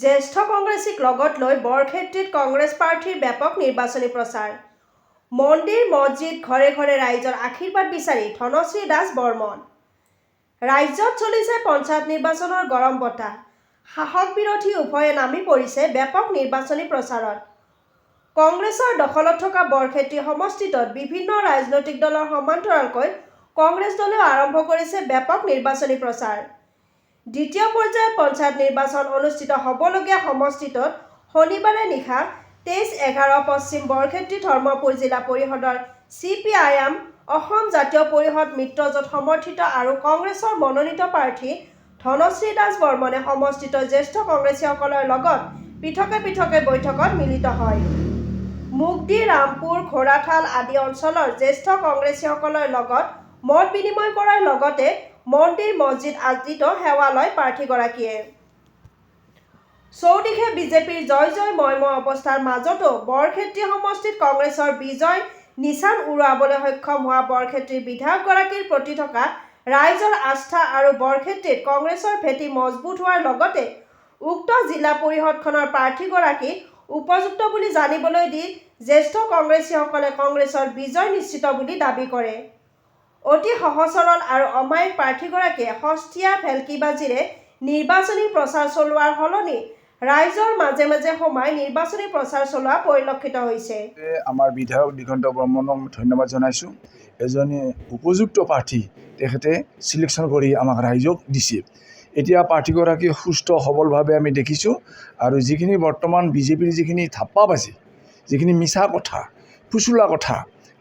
জ্যেষ্ঠ কংগ্ৰেছীক লগত লৈ বৰক্ষেত্ৰীত কংগ্ৰেছ প্ৰাৰ্থীৰ ব্যাপক নিৰ্বাচনী প্ৰচাৰ। মন্দিৰ, মছজিদ, ঘৰে ঘৰে ৰাইজৰ আশীৰ্বাদ বিচাৰি ধনশ্ৰী দাস বৰ্মন। ৰাজ্যত চলিছে পঞ্চায়ত নিৰ্বাচনৰ গৰম বতাহ। শাসক বিৰোধী উভয়ে নামি পৰিছে ব্যাপক নিৰ্বাচনী প্ৰচাৰত। কংগ্ৰেছৰ দখলত থকা বৰক্ষেত্ৰী সমষ্টিটোত বিভিন্ন ৰাজনৈতিক দলৰ সমান্তৰালকৈ কংগ্ৰেছ দলেও আৰম্ভ কৰিছে ব্যাপক নিৰ্বাচনী প্ৰচাৰ। দ্বিতীয় পৰ্যায়ত পঞ্চায়ত নিৰ্বাচন অনুষ্ঠিত হ'বলগীয়া সমষ্টিটোত শনিবাৰে নিশা 23/11 পশ্চিম বৰক্ষেত্ৰী ধৰ্মপুৰ জিলা পৰিষদৰ C P I am, Assam জাতীয় পৰিষদ মিত্ৰজোঁট সমৰ্থিত আৰু কংগ্ৰেছৰ মনোনীত প্ৰাৰ্থী ধনশ্ৰী দাস বৰ্মনে সমষ্টিটোৰ জ্যেষ্ঠ কংগ্ৰেছীসকলৰ লগত পৃথকে পৃথকে বৈঠকত মিলিত হয়। মুগদি, ৰামপুৰ, ঘোঁৰাথাল আদি অঞ্চলৰ জ্যেষ্ঠ কংগ্ৰেছীসকলৰ লগত মত বিনিময় কৰাৰ লগতে মন্দিৰ, মছজিদ আদিতো সেৱা লয় প্ৰাৰ্থীগৰাকীয়ে। চৌদিশে বিজেপিৰ জয় জয় ময়ময় অৱস্থাৰ মাজতো বৰক্ষেত্ৰী সমষ্টিত কংগ্ৰেছৰ বিজয় নিচান উৰুৱাবলৈ সক্ষম হোৱা বৰক্ষেত্ৰীৰ বিধায়কগৰাকীৰ প্ৰতি থকা ৰাইজৰ আস্থা আৰু বৰক্ষেত্ৰীত কংগ্ৰেছৰ ভেটি মজবুত হোৱাৰ লগতে উক্ত জিলা পৰিষদখনৰ প্ৰাৰ্থীগৰাকী উপযুক্ত বুলি জানিবলৈ দি জ্যেষ্ঠ কংগ্ৰেছীসকলে কংগ্ৰেছৰ বিজয় নিশ্চিত বুলি দাবী কৰে। অতি সহজ সৰল আৰু অমায়িক প্ৰাৰ্থীগৰাকীয়ে সস্তীয়া ভেল্কিবাজিৰে নিৰ্বাচনী প্ৰচাৰ চলোৱাৰ সলনি ৰাইজৰ মাজে মাজে সোমাই নিৰ্বাচনী প্ৰচাৰ চলোৱা পৰিলক্ষিত হৈছে। আমাৰ বিধায়ক দিগন্ত বৰ্মনক ধন্যবাদ জনাইছোঁ। এজনী উপযুক্ত প্ৰাৰ্থী তেখেতে চিলেকশ্যন কৰি আমাক ৰাইজক দিছে। এতিয়া প্ৰাৰ্থীগৰাকী সুস্থ সবলভাৱে আমি দেখিছোঁ আৰু যিখিনি বৰ্তমান বিজেপিৰ যিখিনি ধাপ্পাবাজি, যিখিনি মিছা কথা, ফুচুলা কথা,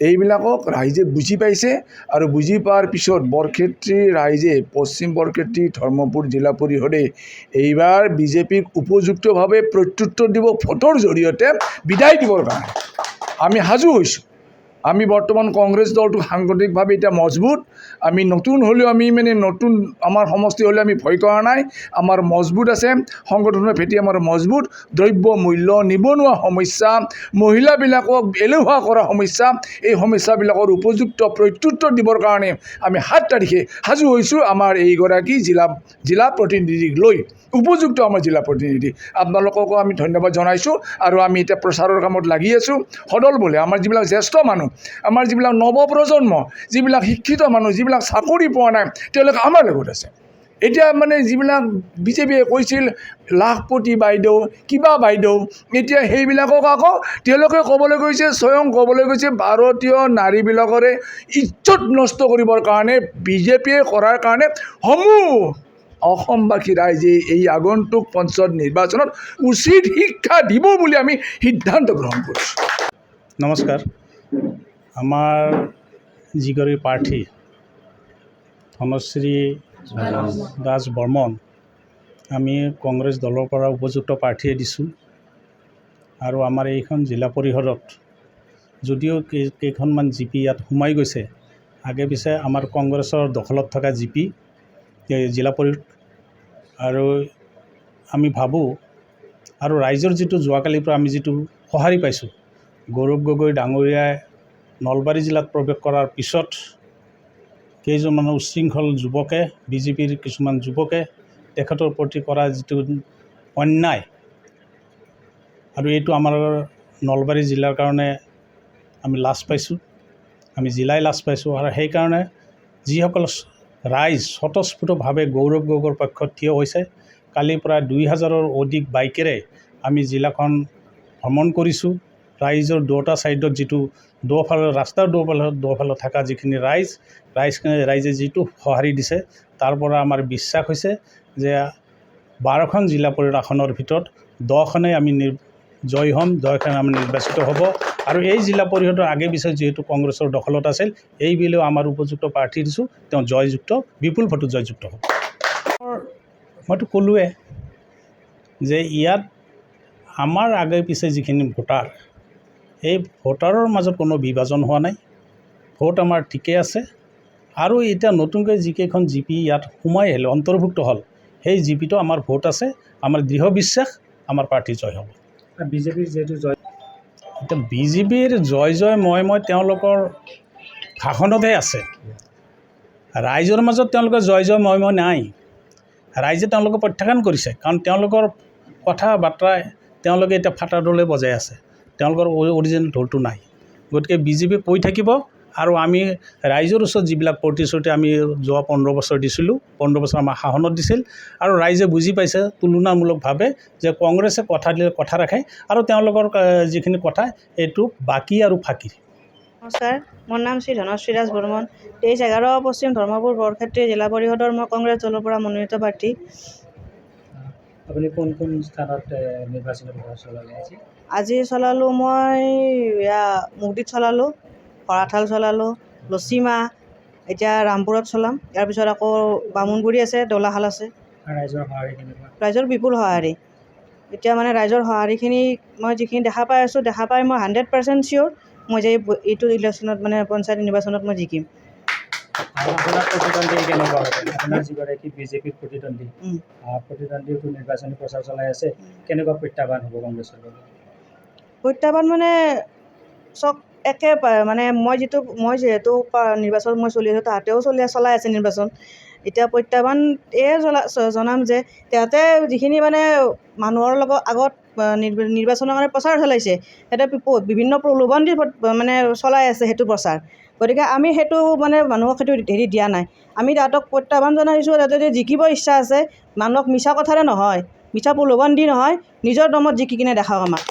এইবিলাকক ৰাইজে বুজি পাইছে আৰু বুজি পোৱাৰ পিছত বৰক্ষেত্ৰী ৰাইজে, পশ্চিম বৰক্ষেত্ৰী ধৰ্মপুৰ জিলা পৰিষদে এইবাৰ বিজেপিক উপযুক্তভাৱে প্ৰত্যুত্তৰ দিব। ভোটৰ জৰিয়তে বিদায় দিবৰ কাৰণে আমি সাজু হৈছোঁ। আমি বৰ্তমান কংগ্ৰেছ দলটো সাংগঠনিকভাৱে এতিয়া মজবুত। আমি নতুন হ'লেও, আমি মানে নতুন আমাৰ সমষ্টি হ'লেও আমি ভয় কৰা নাই। আমাৰ মজবুত আছে, সংগঠনৰ ভেটি আমাৰ মজবুত। দ্ৰব্য মূল্য, নিবনুৱা সমস্যা, মহিলাবিলাকক এলেহুৱা কৰা সমস্যা, এই সমস্যাবিলাকৰ উপযুক্ত প্ৰত্যুত্তৰ দিবৰ কাৰণে আমি 7 তাৰিখে সাজু হৈছোঁ। আমাৰ এইগৰাকী জিলা জিলা প্ৰতিনিধিক লৈ, উপযুক্ত আমাৰ জিলা প্ৰতিনিধি, আপোনালোককো আমি ধন্যবাদ জনাইছোঁ। আৰু আমি এতিয়া প্ৰচাৰৰ কামত লাগি আছোঁ সদল বলে। আমাৰ যিবিলাক জ্যেষ্ঠ মানুহ, আমাৰ যিবিলাক নৱপ্ৰজন্ম, যিবিলাক শিক্ষিত মানুহ, যিবিলাক চাকৰি পোৱা নাই, তেওঁলোক আমাৰ লগত আছে। এতিয়া মানে যিবিলাক বিজেপিয়ে কৈছিল লাখপতি বাইদেউ, কিবা বাইদেউ, এতিয়া সেইবিলাকক আকৌ তেওঁলোকে ক'বলৈ গৈছে, স্বয়ং ক'বলৈ গৈছে, ভাৰতীয় নাৰীবিলাকৰে ইজ্জত নষ্ট কৰিবৰ কাৰণে বিজেপিয়ে কৰাৰ কাৰণে সমূহ অসমবাসী ৰাইজে এই আগন্তুক পঞ্চায়ত নিৰ্বাচনত উচিত শিক্ষা দিব বুলি আমি সিদ্ধান্ত গ্ৰহণ কৰিছোঁ। নমস্কাৰ। আমাৰ যিগৰাকী প্ৰাৰ্থী ধনশ্ৰী দাস বৰ্মন, আমি কংগ্ৰেছ দলৰ পৰা উপযুক্ত প্ৰাৰ্থীয়ে দিছোঁ। আৰু আমাৰ এইখন জিলা পৰিষদত যদিও কেইখনমান জি পি ইয়াত সোমাই গৈছে, আগে পিছে আমাৰ কংগ্ৰেছৰ দখলত থকা জি পি, এই জিলা পৰিষদ। আৰু আমি ভাবোঁ আৰু ৰাইজৰ যিটো যোৱাকালিৰ পৰা আমি যিটো সঁহাৰি পাইছোঁ, গৌৰৱ গগৈ ডাঙৰীয়াই নলবাৰী জিলাত প্ৰৱেশ কৰাৰ পিছত কেইজনমান উচ্ছৃংখল যুৱকে, বিজেপিৰ কিছুমান যুৱকে তেখেতৰ প্ৰতি কৰা যিটো অন্যায় আৰু এইটো আমাৰ নলবাৰী জিলাৰ কাৰণে আমি লাজ পাইছোঁ, আমি জিলাই লাজ পাইছোঁ। আৰু সেইকাৰণে যিসকল ৰাইজ স্বতঃস্ফূৰ্তভাৱে গৌৰৱ গগৈৰ পক্ষত থিয় হৈছে, কালি প্ৰায় 2000ৰ অধিক বাইকেৰে আমি জিলাখন ভ্ৰমণ কৰিছোঁ। ৰাইজৰ দুয়োটা ছাইডত যিটো দুফালে ৰাস্তাৰ দুফালে থকা যিখিনি ৰাইজ, ৰাইজে যিটো সঁহাৰি দিছে, তাৰ পৰা আমাৰ বিশ্বাস হৈছে যে 12খন জিলা পৰিষদ আসনৰ ভিতৰত 10খনেই আমি জয় হ'ম, 10খনে আমি নিৰ্বাচিত হ'ব। আৰু এই জিলা পৰিষদৰ আগে পিছে যিহেতু কংগ্ৰেছৰ দখলত আছিল, এই বিলেও আমাৰ উপযুক্ত প্ৰাৰ্থী দিছোঁ, তেওঁ জয়যুক্ত, বিপুল ভোটত জয়যুক্ত হ'ব। মইতো ক'লোৱে যে ইয়াত আমাৰ আগে পিছে যিখিনি ভোটাৰ, এই ভোটাৰৰ মাজত কোনো বিভাজন হোৱা নাই। ভোট আমাৰ ঠিকেই আছে। আৰু এতিয়া নতুনকৈ যিকেইখন জি পি ইয়াত সোমাই আহিলে, অন্তৰ্ভুক্ত হ'ল, সেই জি পিটো আমাৰ ভোট আছে। আমাৰ দৃঢ় বিশ্বাস আমাৰ প্ৰাৰ্থী জয় হ'ব। বিজেপিৰ যিহেতু জয় এতিয়া বিজেপিৰ জয় জয় ময় ময় তেওঁলোকৰ ভাষণতহে আছে, ৰাইজৰ মাজত তেওঁলোকৰ জয় জয় ময় ময় নাই। ৰাইজে তেওঁলোকক প্ৰত্যাখ্যান কৰিছে, কাৰণ তেওঁলোকৰ কথা বাৰ্তা তেওঁলোকে এতিয়া ফটা ঢোলে বজাই আছে, তেওঁলোকৰ অৰিজিনেল ঢোলটো নাই। গতিকে বিজেপি কৈ থাকিব আৰু আমি ৰাইজৰ ওচৰত যিবিলাক প্ৰতিশ্ৰুতি আমি যোৱা 15 বছৰ দিছিলোঁ, 15 বছৰ আমাৰ শাসনত দিছিল আৰু ৰাইজে বুজি পাইছে তুলনামূলকভাৱে যে কংগ্ৰেছে কথা দিলে কথা ৰাখে আৰু তেওঁলোকৰ যিখিনি কথা এইটো বাকী আৰু ফাঁকি। নমস্কাৰ, মোৰ নাম শ্ৰী ধনশ্ৰী দাস বৰ্মন। 23/11 পশ্চিম ধৰ্মপুৰ বৰক্ষেত্ৰী জিলা পৰিষদৰ মই কংগ্ৰেছ দলৰ পৰা মনোনীত প্ৰাৰ্থী। আপুনি কোন কোন স্থানত নিৰ্বাচনী প্ৰচাৰ চলালে আজি? আজি চলালোঁ মই এয়া মুগদিত চলালোঁ, ভৰাঠাল চলালোঁ, লচিমা, এতিয়া ৰামপুৰত চলাম। ইয়াৰ পিছত আকৌ বামুণগুৰি আছে, দৌলাশাল আছে। ৰাইজৰ সঁহাৰি কেনেকুৱা? ৰাইজৰ বিপুল সঁহাৰি। এতিয়া মানে ৰাইজৰ সঁহাৰিখিনি মই যিখিনি দেখা পাই আছোঁ, দেখা পাই মই 100% চিয়'ৰ মই যে এইটো ইলেকশ্যনত মানে পঞ্চায়ত নিৰ্বাচনত মই জিকিম। আপোনাৰ প্ৰতিদ্বন্দ্বী কেনেকুৱা হ'ব? আপোনাৰ যিগৰাকী বিজেপিৰ প্ৰতিদ্বন্দ্বী, প্ৰতিদ্বন্দ্বীয়েতো নিৰ্বাচনী প্ৰচাৰ চলাই আছে, কেনেকুৱা প্ৰত্যাহ্বান হ'ব কংগ্ৰেছৰ বাবে? প্ৰত্যাহ্বান মানে চব একে, মানে মই যিহেতু নিৰ্বাচন মই চলি আছোঁ, তাহাঁতেও চলাই আছে নিৰ্বাচন। এতিয়া প্ৰত্যাহ্বান এয়ে জনাম যে তাহাঁতে যিখিনি মানে মানুহৰ লগত আগত নিৰ্বাচনৰ কাৰণে প্ৰচাৰ চলাইছে, সিহঁতে বিভিন্ন প্ৰলোভন দি মানে চলাই আছে সেইটো প্ৰচাৰ। গতিকে আমি সেইটো মানে মানুহক সেইটো হেৰি দিয়া নাই। আমি তাহাঁতক প্ৰত্যাহ্বান জনাইছোঁ, তাহাঁতে যদি জিকিব ইচ্ছা আছে, মানুহক মিছা কথাৰে নহয়, মিছা প্ৰলোভন দি নহয়, নিজৰ দমত জিকি কিনে দেখাওক আমাক।